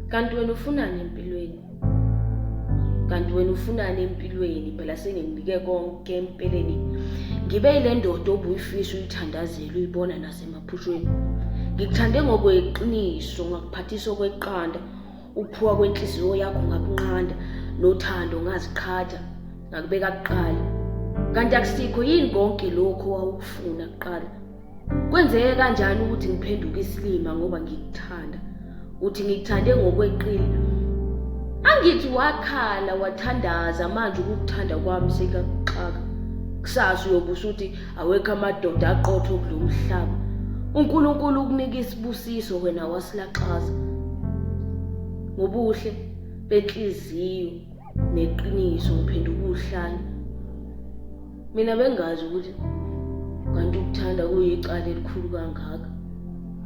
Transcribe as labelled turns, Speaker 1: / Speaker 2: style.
Speaker 1: Kanti wena ufunani empilweni? Kanti wena ufunani empilweni? Phela sengikunike konke empeleni. Ngibe yile ndoda obuyifisa uyithandazela uyibona nasemaphushweni. Ngikuthande ngokweqiniso ngakuphathisa okweqanda ukuphuka kwenhliziyo yakho ngakunqanda nothando ngaziqhatha ngakubeka kuqala. Kanti akusikho yini konke lokho owawukufuna kuqala? Kwenzeke kanjani ukuthi ngiphenduke isilima ngoba ngikuthanda? Uthi ngikuthande ngokweqile. Angithi wakhala wathandaza manje ukukuthanda kwami sekuyakuxaka. Kusasa uyobe usuthi awekho amadoda aqotho kulo mhlaba. uNkulunkulu ukunika isibusiso wena wasilaxaza. Ngobuhle benhliziyo neqiniso ngiphenduka uhlanya. Mina bengazi ukuthi kanti ukuthanda kuyicala elikhulu kangaka.